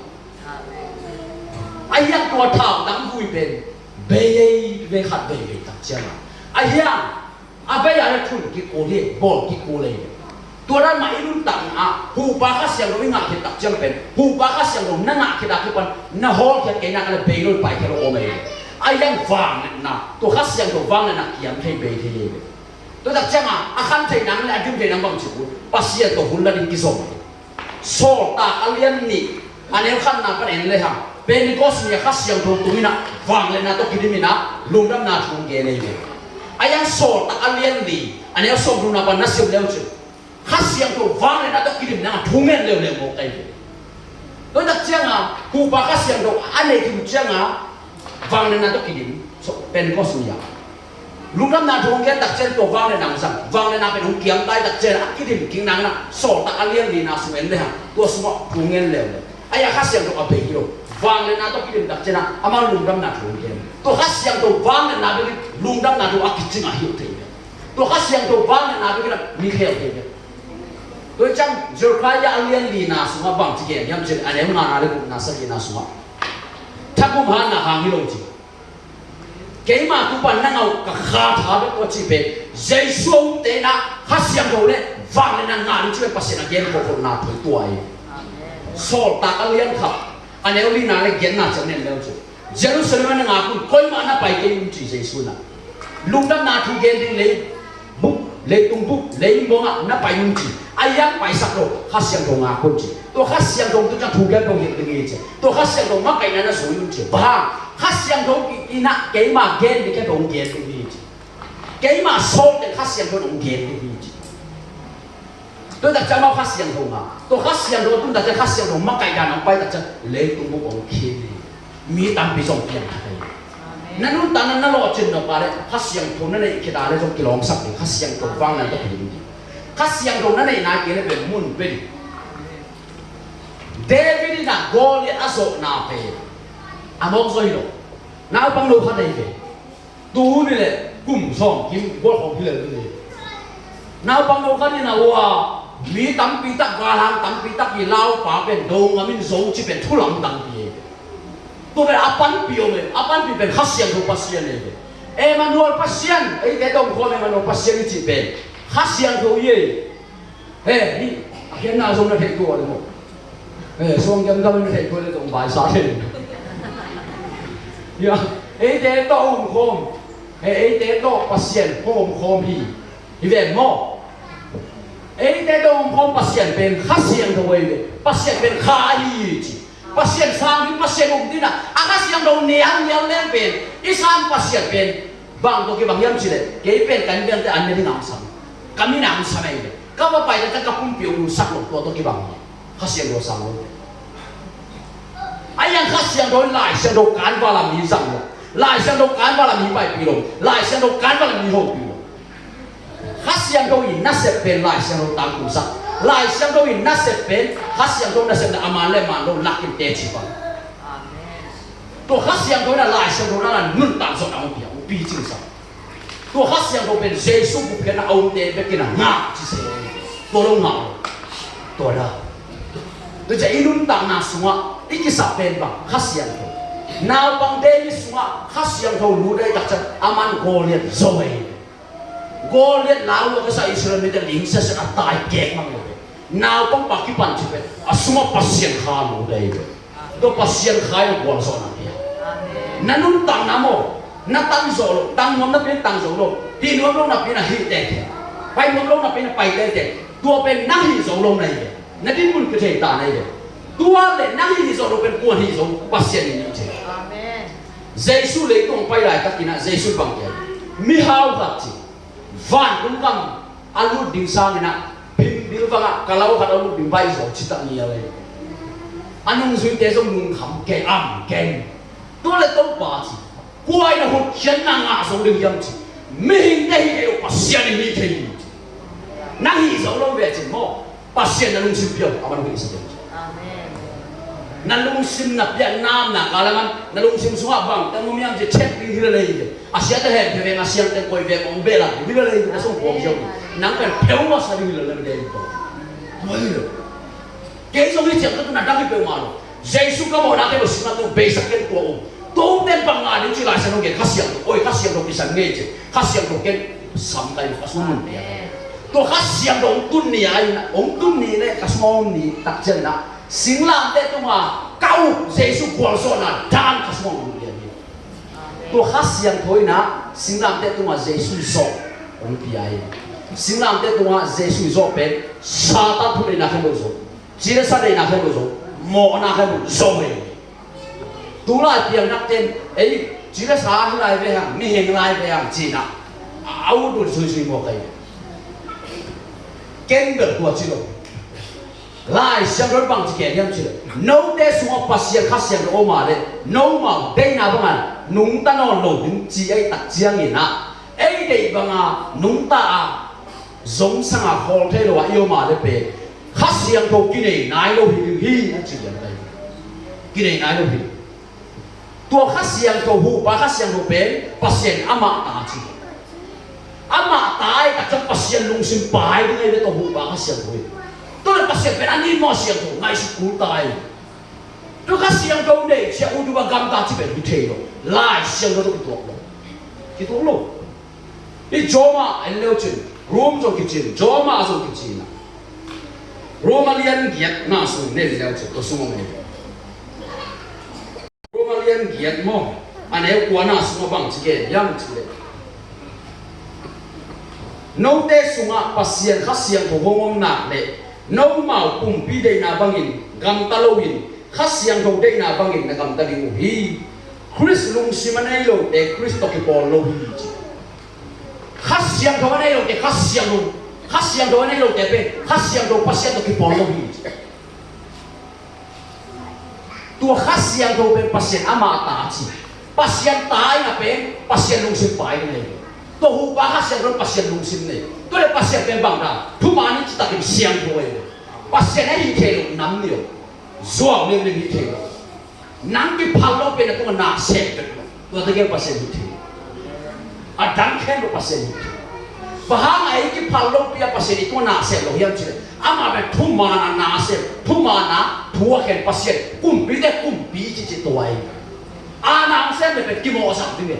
Ahi hang tua thautang vui pen bei ei ve khat veivei tak ciangah. Ahi hang a bei a le thun kikul hi, bawl kikul ei. Tua dan mah i nuntakna ah huhpa Kha Siangtho i ngah khit tak ciang pen, huhpa Kha Siangtho na ngah khit a kipan na hawlkhiat kei nak a le bei lo, pai khia lo om ei. Ahi hang vangliatna, tua Kha Siangtho vangliatna kiam thei, bei thei ei. Tua tak ciangah a khan thei nang le a dim thei nang bang ci uh, Pasian tawh hun la ding kizom ei. Sawltak a lian nih a neu khatna pan en le hang, Pentecost ni a Kha Siangtho tung in a vangliatna tawh kidim in a lungdamna thu gen ei ve. Ahi hang Sawltak a lian li a neu sawmthumna pan na sim leu cin, Kha Siangtho vangliatna tawh kidim nang a thu ngen leuleu mawk ei ve. Tua tak ciangah huhpa Kha Siangtho a neih khin ciangah vangliatna tawh kidim, so, Pentecost ni a lungdamna thu hong gen tak ciang tua vangliatna hong zang, vangliatna pen hong kiam tai tak ciang a kidim kik nang in a, Sawltak a lian lina sung en le hang, tua sungah thu ngen leuleu. Ahi a Kha Siangtho a bei hi lo. Vangliatna tawh kidim tak ciang a, amah lungdamna thu hong gen. Tua Kha Siangtho vangliatna bek in lungdamna thu a kicing a hilh thei. Tua Kha Siangtho vangliatna bek in a mi khel thei. Tua ciang Zechariah a lian lina sungah bang ci gen hiam cih leh, a neu ngana le gukna, sagihna sungah, thakum hatna hang hi lo ci. Keima tu pan na ngah uh ka kha tha bek uh a cih pen Jesu a umte in a Kha Siangtho le vangliatna ngah ding cih pen Pasian a gen khawlkholhna thu tua hi. Sawltak a lian khat a neu lina le giatna ciang en leu cin, Jerusalem ah na ngak un, koimah na pai kei un ci Jesu in a. Lungdamna thu gen ding le buk Leitung bup, leimong ah na pai un ci. A iang paisak lo, Kha Siangtho ngak un ci. Tua Kha Siangtho tu ciang thu gen peuh hilh ding hi ci. Tua Kha Siangtho makaihna na zui un ci. Bang hang, Kha Siangtho in ah keima gen ding khempeuh hong gen ding hi ci. Keima sawlten Kha Siangtho in hong gen ding hi ci. Tua tak ciang amau Kha Siangtho ngak. Tua Kha Siangtho tun tak ciang Kha Siangtho makaih dan hong pai tak ciang leitung bup hong khin hi. Mi tampi zong piangthak hi. Na nuntakna na lawhcin nop a leh Kha Siangtho na neih khit a leh zong kilawmsak ding. Kha Siangtho vang na tawh hilh ding. Kha Siangtho na neih nai kei leh pen mun pia ding. David in ah Goliath a zawhna pen a mawk zaw hi lo. Naupang no khat nei ve. Tu ni leh kum sawm kim gual khawng hi lel ding hi. Naupang no khat in ah ua, mi tampi tak, galhang tampi tak hi, laupa pen do ngam in zo ci pen thu lamdang hi. Tua pen a panpih om e, a panpih pen Kha Siangtho Pasian hi. Emmanuel Pasian, eite tawh om khawm Emmanuel Pasian hi cih pen Kha Siangtho hi. He, hih a khiatna zong na theih tua le maw? He, suang kiamkam na theih tua le zong baisa thei. Ya, eite tawh om khawm. He, eite tawh Pasian hong om khawm hi. Hi ve maw? Eite tawh om khawm Pasian pen Kha Siangtho hi ve. Pasian pen Kha ahi hi ci. Pasian sang ding, Pasian um ding a, a Kha Siangtho nialnial leng pen, i sang Pasian pen bang tawh kibang hiam cih leh, kei pen ka innkuante an ne ding a hong sam, ka min a hong sam hi ve. Ka va pai tak ciang ka pumpi hong nusak lo, tua tawh kibang hi. Kha Siangtho sang lo. A iang Kha Siangtho in Lai Siangtho kanval a mi zang lo, Lai Siangtho kanval a mi paipih lo, Lai Siangtho kanval a mi hopih lo. Kha Siangtho in nasep pen Lai Siangtho tangtungsak. Lai Siangtho in nasep pen Kha Siangtho nasepna a man le man lo lakin teci pah. Tua Kha Siangtho in a Lai Siangtho na nuntak zawhna hong pia, hong picingsak. Tua Kha Siangtho pen Jesu gupkhiatna a omte bekin a ngak ci se. Tua lo ngak lo. Tua da. Tua ciang i nuntakna sungah i kisap pen bang Kha Siangtho. Naupang David sungah Kha Siangtho lut ahih tak ciang a man Goliath zo hi. Goliath lau lo ka sa Israel mite ling sese a tai kek mang lo. Naupang pa kipan ci pen a sungah Pasian Kha lut hi ve. Tua Pasian Kha in gualzawhna pia. Na nuntakna maw, na tang zawh lo, tang nuam napi in tang zo lo, hih nuam lo napi in a hih tete, pai nuam lo napi in a pai tete. Tua pen nang hih zo lo na hi ve. Na dinmun kithei ta na hi ve. Tua le nang hih zo lo pen kua hih zo, Pasian in hih thei. Jesu leitung pai laitakin ah Jesu bang kia, mihau khat ci, vantung gam a lut ding sangin ah pimbil bangah kalau khat a lut ding baih zaw citak ngial hi. A nungzuite zong lungkham kei am kei. Tua le Topa ci, kua in a hotkhiatna ngah zo ding hiam ci, mihingte hi kei lo, Pasian in hih thei hi ci. Nang hih zo lo ve cin maw? Pasian na lungsim pia uh, a man hong hih sak hi. Na lungsim na piak namna kalaman, na lungsim sungah bang teng om hiam ci check ding hi lel hi. A siate hen phe veng, a siangteng koi veng om beh la hi lel hi, na sung pawm ziau hi. Nang pen pheu masa ding hi lel hi. Tua hi lo. Kei zong hi ciang ka tun a dang hi peuhmah lo. Jesu ka mawhna kei lo, singlamteh beisak ken tua um. Tua um ten bang ngah ding ci Lai Siangtho gen, Kha Siangtho, oi, Kha Siangtho kisan ngei ci. Kha Siangtho ken sam kai lo, ka sung mun pia. Tua Kha Siangtho hong tun ni a, hong tun ni le ka sung hong ni tak ciangin ah singlamteh tungah ka up Jesu gualzawhna dan ka sung hong lut lian hi. Tua Kha Siangtho in ah singlamteh tungah Jesu zawh hong pia hi. Singlamteh tungah Jesu zawh pen Satan thuneihna khempeuh zawh. Ci le sa neihna khempeuh zo, mawhna khempeuh zo hi. Tulai piangthakte in, ei, ci le sa hi lai ve hang, mihing lai ve hang, ci-in ah a ut ut zuizui mawk hi. Ken bel tua ci lo. Lai Siangtho in bang ci gen hiam cih leh, note sungah Pasian Kha Siangtho om a leh nomau deihna bangin nungta nawn lo ding ci ahih tak ciangin ah, ei deih banga nungta a, zongsang a khawl thei lo a i om a leh pen Kha Siangtho kinei nai lo hi ding hi, a ci lian lai. Kinei nai lo hi. Tua Kha Siangtho, huhpa Kha Siangtho pen Pasian amah ta ci. Amah ta ahih tak ciang Pasian lungsim pai ding ahi ve, tua huhpa Kha Siangtho hi. Tua leh Pasian pen a nih maw, a siangtho, ngaihsut kul ta hi. Tua Kha Siangtho nei ciang ut uh a gamta ci pen hi thei lo. Lai Siangtho tawh kituak lo. Kituak lo. Hih Rom ah en leu cin, Rom zong kici in, Rom ah zong kici in ah, Rom a lian giat na sung nen leu cin, tua sung om ei. Rom a lian giat maw, a neu kua na sungah bang ci gen hiam cih leh, Note sungah Pasian Kha Siangtho hong om nak leh, nomau pumpi deihna bangin gamta loin, Kha Siangtho deihna bangin na gamta ding uh hi. Khrist lungsim a nei lote Khrist tawh kipawl lo hi, ci. Kha Siangtho a nei lote Kha Siangtho, Kha Siangtho a nei lote pen Kha Siangtho Pasian tawh kipawl lo hi, ci. Tua Kha Siangtho pen Pasian amah ta ci. Pasian ta ina pen Pasian lungsim pai nei. Tua hupa Kha Siangtho Pasian lungsim nei. Tua le Pasian pen bang ta, thuman in citakin siangtho ei. Pasian a hih thei lo nam ni o. Zuau ning ning hih thei lo. Nang kiphal lo pen a tungah na sem pen. Tua tegel Pasian hih thei. A dang khen lo Pasian hih thei. Bang hang a i kiphal lo pi a Pasian i tungah na sem lo hiam cih leh, amah pen thuman a na sem, thuman a thu a khen Pasian, kumpite kumpi cih cih tua hi. A na sem le pen kimawh sak ding e.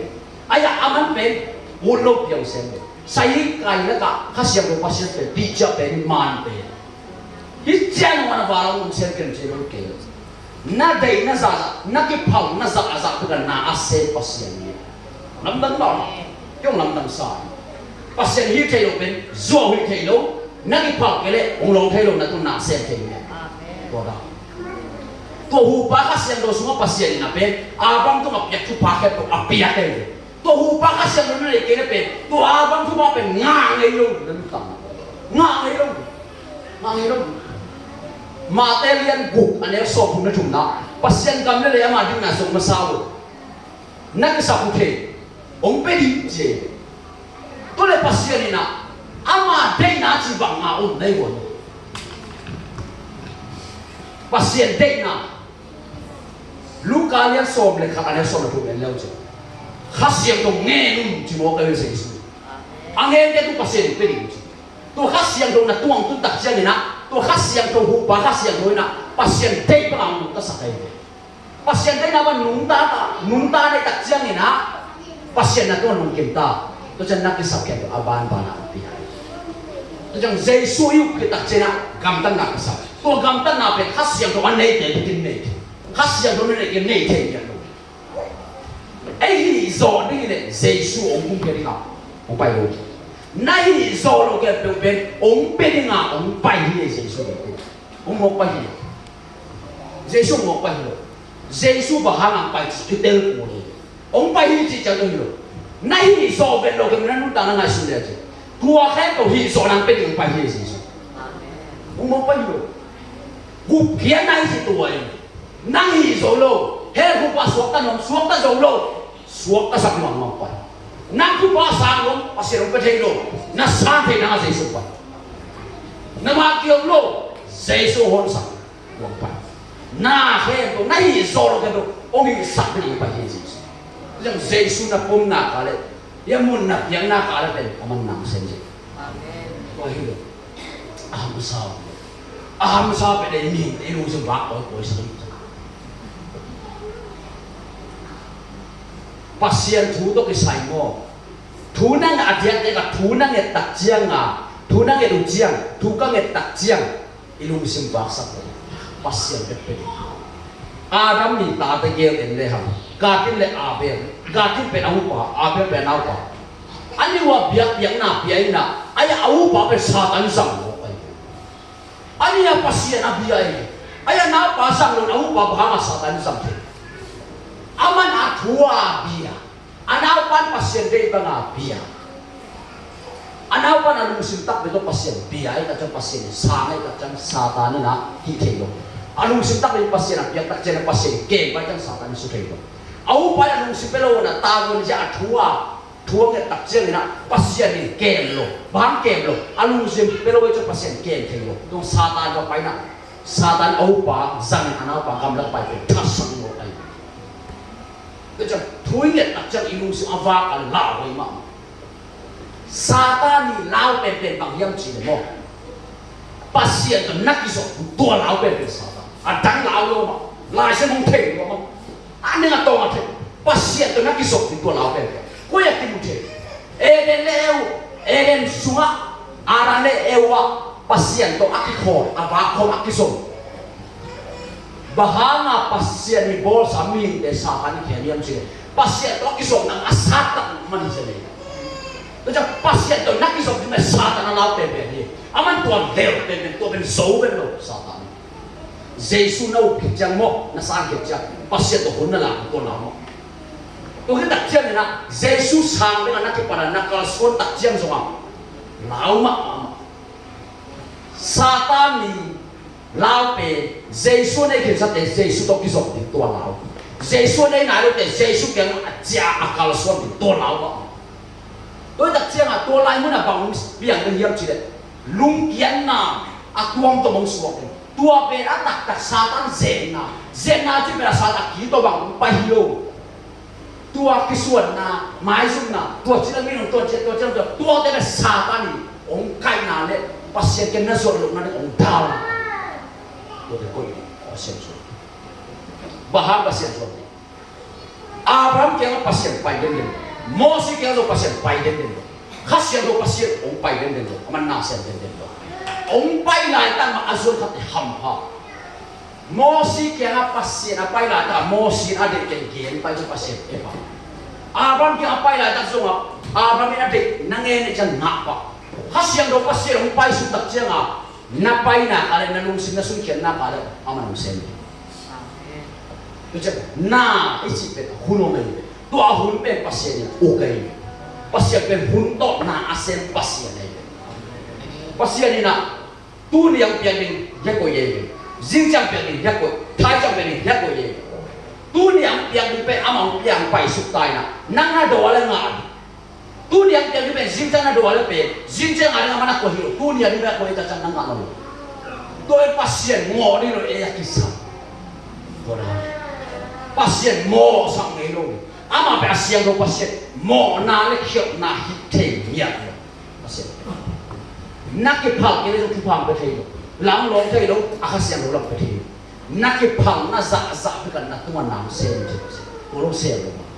Ai a aman pen ut lo piang sem le. Sai kai lakah Kha Siangtho Pasian pen, pi ciah pen, man pen. Hih ciang a na vala um sem ken cih lo kei. Na deih na zah, na kiphal na zah a zah tuk a na a sem Pasian hi. Lamdang lo. Kiong lamdang sa. Pasian hih thei lo pen, zuau hih thei lo. Na kiphal kei leh, hong lo thei lo, na tu na sem thei lo. Tua da. Tua hupa Kha Siangtho sungah Pasian in a pen, a bang tung a piak thupha khat tuk a piak thei lo. Tua hupa Kha Siangtho na neih kei leh pen, tua a bang thupha pen ngah ngei lo, na nutang. Ngah ngei lo. Ngah ngei lo. Mate lian guk a neu sawm thum na thumna. Pasian gam le lei ama dingna zong masa lo. Na kisap uh thei. Hong pe ding ci. Tua le Pasian in a, ama deihna ci bang ngah un na hi uh. Pasian deihna. Luka lian sawm le khat a neu sawm le thum en leu ci. Kha Siangtho ngen un ci mawk a hi Jesu. A ngente tu Pasian pe ding ci. Tua Kha Siangtho na tuang tun tak ciangin a, tua Kha Siangtho hupa Kha Siangtho in a, Pasian deih bang a nungta sak a hi. Pasian deihna bang nungta ta, nungta deih tak ciangin a, Pasian na tuang nungkim ta. Tua ciang na kisap kei a banban a pi a. Tua ciang Jesu i up khit tak ciangin a, gamtatna kisap. Tua gamtatna pen Kha Siangtho a neite bikin nei. Kha Siangtho na neih kei nei thei pian lo. Ei hih zawh ding hi leh Jesu hong kum khia ding a, hong pai lo. Na hih zawh lo khempeuh pen hong pia ding a, hong pai hi ei Jesu. Hong mawk pai hi. Jesu hong mawk pai hi lo. Jesu bang hang hong pai kitel kul hi. Hong pai hi cih ciang tawh hi lo. Na hih zawh vet lo khempeuh na nuntakna ngaihsun leh a ci. Tua khempeuh hih zawh nang pia ding hong pai hi ei Jesu. Hong mawk pai hi lo. Gupkhiatna hi ci tua hi. Nang hih zo lo, hell khukpa suakta nuam, suakta zo lo, suakta sak nuam nuam pai. Nang khukpa sang nuam, Pasian hong pia thei lo, na sang thei nang a Jesu pai. Na mah kiom lo, Jesu hong sak nuam pai. Na khen to, na hih zo lo khen to, hong hih sak ding pai hi Jesu. Jesu na pom na ka le, ya mun na piang na ka le pen, a man nang sen je. Amen. Tua hi lo. A hamsa uh. A hamsa pia dei mihingte i lungsim vak kawikawi sa hi. Pasian thu tawh kisai maw? Thu na nget a diakdiak a thu na nget tak ciang a, thu na nget uh ciang, thu ka nget tak ciang, i lungsim vaksak uh. Pasian pekpek. Adam nih tate gel en le hang. Kain le Abel. Kain pen a upa, Abel pen a naupa. A nih uh a biakpiakna pia in a, a upa pen Satan zang lo. A nih a Pasian a bia in a, a naupa zang lo in a upa bang hang a Satan zang thei? A man a thu a bia. A naupan Pasian deih bang a bia. A naupan a lungsim takpi tawh Pasian bia i tak ciang Pasian in sang i tak ciang Satan in a hih thei lo. A lungsim takpi Pasian a piak tak ciang Pasian in kem pai ciang Satan in su thei lo. A upa in a lungsim pia lo in a tavuan zia a thu a, thu a nget tak ciangin a Pasian in kem lo. Bang kem lo? A lungsim pia lo i ciang Pasian kem thei lo. Tung Satan va pai in a, Satan a upa zangin a naupa gamlak pai pen thatsak lo ai. Tua ciang thu i nget tak ciang i lungsim a vak a lau ei mah. Satan i lau penpen bang hiam cih leh maw? Pasian tawh na kizop tua lau penpen Satan. A dang lau lo mah. Lai Siangtho hong thei lo mah. A ning a tawng a thei. Pasian tawh na kizop tua lau penpen. Koi a kimu thei? Eden le Eu, Eden sungah Adam le Eva Pasian tawh a kikhawl, a vak khawm a kizom. Bang hanga Pasian i bawlsa mihingte Satan i khen hiam cih leh Pasian tawh a kizom nang a sat tak man hi zen ei. Tua ciang Pasian tawh na kizop ding mah Satan a lau penpen hi. Aman tua lel penpen, tua pen zo pen lo Satan. Jesu na up khit ciang maw, na san khit ciang Pasian tawh hun na lak tua lau mah. Tua khit tak ciangin ah Jesu sang dingin na kipan a na kalsuan tak ciang zong ah lau mahmah. Satan i lau pen Jesu a nei khinsate Jesu tawh kizop ding tua lau. Jesu a nei nai lote Jesu kiang a ciah a kalsuan ding tua lau mah. Tua tak ciangah tua lai munah bang piang ding hiam cih leh lungkiatna a tuamtuam hong suak ding. Tua pen a taktak Satan zenna, zenna cih pen a Satan a ki tawh bang pai hi lo. Tua kisuanna, maizumna, tua cih a min hong tuan ciat, tua cih a tua, tuate le Satan i hong kaihna le Pasian kiang na zuat lohna ding hong dalna. Tuate koih ding Pasian zuat. Bang hang Pasian zuat ding? Abraham kiangah Pasian pai denden lo. Mosi kiangah zong Pasian pai denden lo. Kha Siangtho Pasian hong pai denden lo. Aman na sem denden lo. Hong pai laitak mah a zuan khat i hampha. Mosi kiangah Pasian a pai laitak Mosi in a deih keng gen pai zong Pasian ep a. Abraham kiangah a pai laitak zongah Abraham in a deih na ngen ih ciang ngah pah. Kha Siangtho Pasian hong pai suk tak ciangah na pai nak a le na lungsim na sunkhiat nak a le aman hong sem. Tua ciang na i cih pen a hun om ahi ve. Tua a hun pen Pasian in a uk ahi ve. Pasian pen hun tawh na a sem Pasian ahi ve. Pasian in a tuni a hong piak ding hiah koih ahi ve. Zingciang piak ding hiah koih. Thai ciang piak ding hiah koih ahi ve. Tuni a hong piak ding pen amah hong piak hong paisuk ta in a nang na daw a le ngah ding. Tuni a hong piak ding pen zingciang na daw a le pen zingciang a ding amah na koih hi lo. Tuni a ding pen a koih ta ciang na ngah lo. Tua pen Pasian mawh ding lo ei a kisam. Tua dan Pasian mawhsak ngei lo. Amah pen a siangtho Pasian mawhna le khialhna hih thei ngiat lo. Pasian na kiphal kei le zong thupha hong pia thei lo. Lam lawng thei lo, a Kha Siangtho lam pia thei lo. Na kiphalna zahzah bek a na tungah na hong sem in ci Pasian. Tua lo sem lo mah.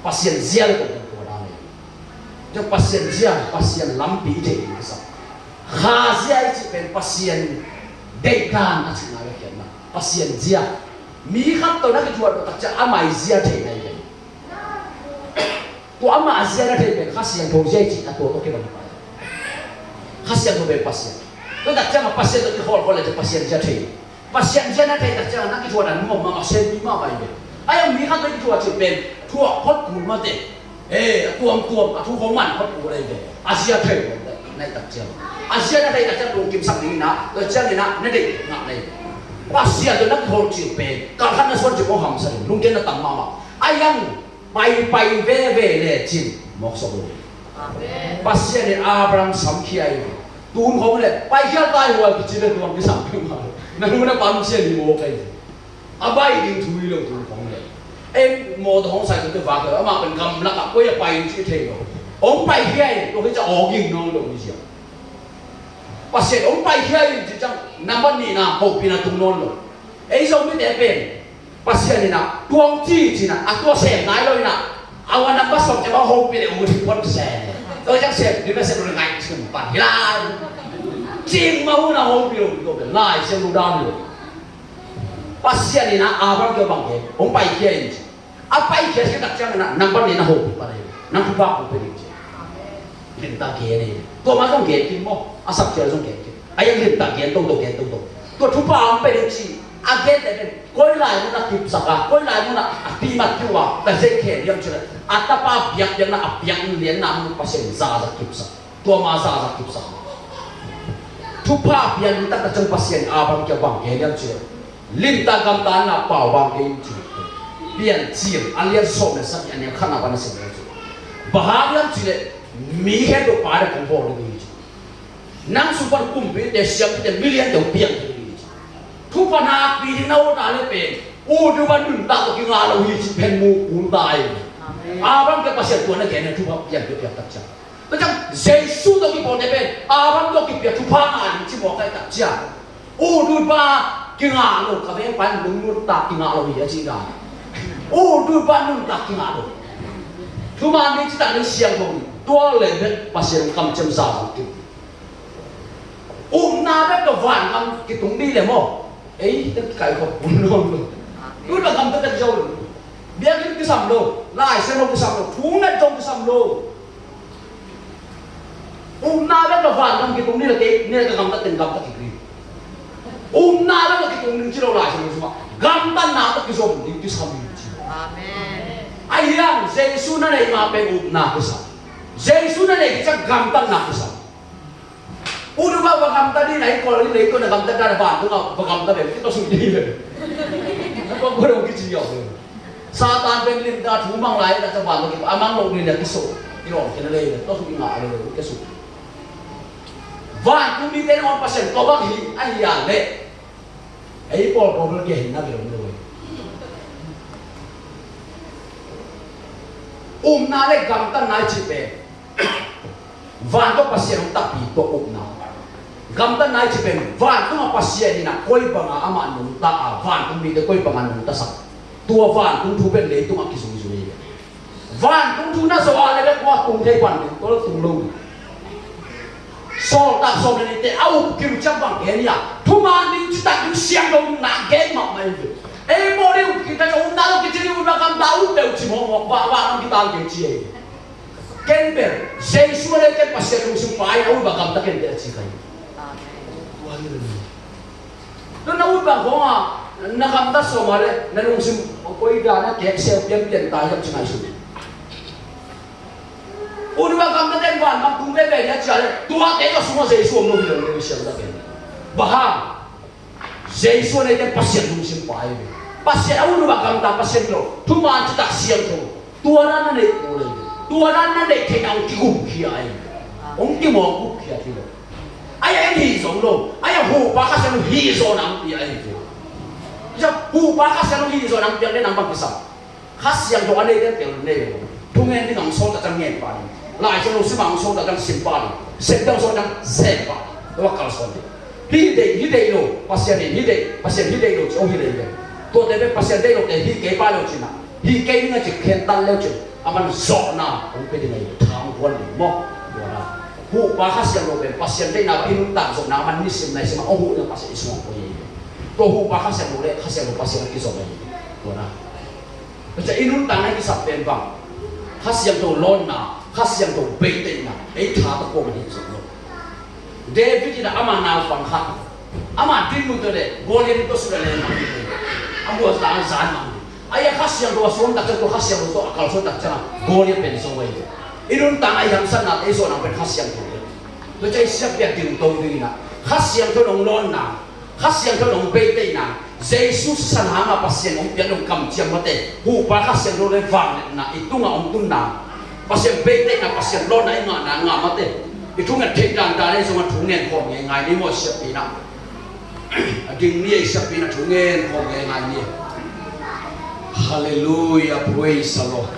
Pasian zia le tawh tua dan e. Tua Pasian zia, Pasian lampi i theih ding kisam. Kha zia i cih pen Pasian deihdan a cihna le khiatna. Pasian zia. Mi khat tawh na kithuah tak ciang amah i zia theihna i pen. Tua amah a zia na theih pen Kha Siangtho zia i cih a tua tawh kibang hi pai. Kha Siangtho pen Pasian. Tua tak ciangah Pasian tawh kikholhkholh le Pasian zia thei. Pasian zia na theih tak ciangah na kithuahna nuam mahmah, siampi mahmah hi ve. A hang mi khat tawh i kithuah cih pen thuah phot kul mate. Eh, a tuamtuam, a thu khong man phot kul ahi ve. A zia thei lo na hih tak ciang. A zia na theih tak ciang lungkimsak ding hi na, tua ciangin ah na deih ngah na hi ve. Pasian tawh na kiholh cih pen kalkhat na suan cih kong hamsa ding, lungkiat na tam mahmah. A hang paipai veve lecin mawk sawk lo. Amen. Pasian in Abraham samkhia hi. Tun khong le paikhial tai hual kici le tuang kisam peuhmah lo. Na nu na pa misian hi mawk ahi. A baih ding thu hi lo tun khong le. Ei mawtaw hong sai tawh vak lo, amah pen gamlak ah koi a pai in ci thei lo. Hong paikhia hi, tua hi ca awging nawn lo hi sia. Pasian hong paikhia hi ci ciang nambat nihna hopihna tung nawn lo. Ei Zomite pen Pasian in ah tuang ci cin ah a tua sem nai lo in ah a wan a pasawm ciang a hopih le ut hi pon se. Tua ciang sem ding mah sem lo le ngaih cin pan hi lai. Cing mah hun a hopih lo hi tua pen Lai Siangtho dan hi lo. Pasian in ah Abraham kiang bang gen, hong paikhia in ci. A paikhia khit tak ciangin ah nambat nih na hopih pan hi. Nang thupha kong pia ding ci. Limtak gen hi. Tua mah zong gen khin maw, a sak ciang zong gen khin. A hang limtak gen toto, gen toto. Tua thupha hong pia ding ci a gente pen koi lai mun a kipsak a, koi lai mun a a pimat kiu a, ka zei khen hiam cih leh a tapa biakpiakna, a biak lianna mun Pasian in zahzah kipsak. Tua mah zahzah kipsak. Thupha pia limtak tak ciang Pasian in Abraham kiang bang gen hiam cih leh, limtak gamtatna pau bang kei in ci. Piancil a lian sawm le sagih a neu khatna pan a sim hiam cih. Bang hang hiam cih leh mi khempeuh pa ding kong bawl ding hi ci. Nang sung pan kumpite, siampite, miliante uh piang ding hi ci. Thupha nakpi ding na ut a le pen ut uh pan nuntak tawh kingah lo hi ci pen mu kul ta hi. Amen. Abraham kiang Pasian tua na gen a thupha piang piang piang tak ciang. Tua ciang Jesu tawh kipawlte pen Abraham tawh kipia thupha ngah ding ci mawk a hih tak ciang. Ut ut pa kingah lo, ka veng pan lunglut tak kingah lo hi a ci dan. Ut ut pa nuntak kingah lo. Thuman ding citak ding siangtho ding. Tua le bek Pasian kamciam zahzah kip. Upna bek tawh vangam kitung dih le maw. Ei, tek kai khop pun lo. Ut pa kam tek zo lo. Biakinn kisam lo. Lai Siangtho kisam lo. Thu nget zong kisam lo. Upna bek tawh vangam kitung ni le kei ni le ka gamtat teng gamtat kik ni. Upna bek tawh kitung ding ci lo lai sa lo sungah gamtatna tawh kizom ding kisam ding ci. Amen. Ahi hang Jesu na neih mah pen upna kisam. Jesu na neih ciang gamtatna kisam. Unu ba va gamta ding na i kol ni lei tawh na gamta ding na vantung a va gamta bek ki tawh suk ding bek. Na kol kol dong kici yau. Satan pen lim ta thu mang lai na ca vantung ki a mang lo ni na kiso. Ki lawng kena lei na tawh suk i ngah lo lo kiso. Vantung mite nangawn Pasian ko bang hi a hi a leh ei pawl ko bel kia hi na bel om lo. Upna le gamtatna i cih pen vantung Pasian hong takpi tua upna. Gamtatna i cih pen vantungah Pasian in a koi bangah amah nungta a vantung mite koi bangah nungta sak. Tua vantung thu pen leitungah kizuizui. Vantung thu na zo a le bek kua tung thei pan ding tua lo tung lo. Sawltak sawm le nihte a up kim ciang bang gen hi a, thuman ding, citak ding, siangtho ding na gen mahmah in ve. Ei maw ding up kim ta ciang upna lo kici ding upna gamta up deuh ci mawkmawk vahvah lam kital kei ci ei. Ken bel Jesu a lei ken Pasian lungsim pai a upna gamta ken bel a ci kai. Amen. Tun na ut bang khawng a na gamtat sawm a le na lungsim koi dan a kek seu pianpian ta hiam ci ngaihsun. Ut bang gamtat den van bang tung veve dia ci a le tuate ka sungah Jesu om lo hi lo le siang ta ken. Bang hang Jesu a neite Pasian lungsim pai ve. Pasian a ut bang gamtat Pasian lo thuman citak siangtho. Tua dan na neih kul ei. Tua dan na neih theihna hong kigupkhia ei. Hong kimawk gupkhia hi lo. Ai a en hi zong lo. Ai a huhpa Kha Siangtho hi zaw nang pia ei. Huhpa Kha Siangtho hi zaw nang pia le nang bang kisam. Kha Siangtho a neite tel nei lo. Thungen ding hong sawltak ciang ngen pah ding. Lai Siangtho sim hong sawltak ciang sim pah ding. Sem ding hong sawltak ciang sem pah ding. Tua kalsuan ding. Hih deih, hih deih lo, Pasian in hih deih, Pasian hih deih lo ci, oh hih deih lo. Tuate pen Pasian deih lo te hih kei pai lo ci na. Hih kei ding a ci khen tan leu ci. A man zawhna hong pia ding a hi, thang kuan ding maw. Tua na. Huhpa Kha Siangtho pen Pasian deihna i nuntak zawhna a man nisim naisim a hong huh ding a Pasian i sungah koi a hi. Tua Huhpa Kha Siangtho le Kha Siangtho Pasian a kizom a hi. Tua na. Tua ciang i nuntakna i kisap pen bang Kha Siangtho lawnna, Kha Siangtho beiteihna, ei tha ta kuamah in zong lo. David in ama naupang khat, ama dinmun tawh le Goliath in tawh sut a le mang ding. A mual ta a zan mang ding. Ai a Kha Siangtho a suang tak ciang tua Kha Siangtho tawh a kalsuan tak ciang a Goliath pen zo ei. I nuntakna i hamsatna te i zawhna pen Kha Siangtho. Tua ciang i siapiat ding to ding in a Kha Siangtho nong lawnna Kha Siangtho nong beiteihna, Jesu sisan hanga Pasian hong piak nong kamciam mate, Huhpa Kha Siangtho le vangliatna i tungah hong tunna, Pasian beiteihna, Pasian lawnna i ngahna ngah mate, i thungen theih dandan ei zongah thungen khawm ngeingai ni maw siapiatna. A ding ni ei siapiatna thungen khawm ngeingai ni. Halleluiah, praise the Lord.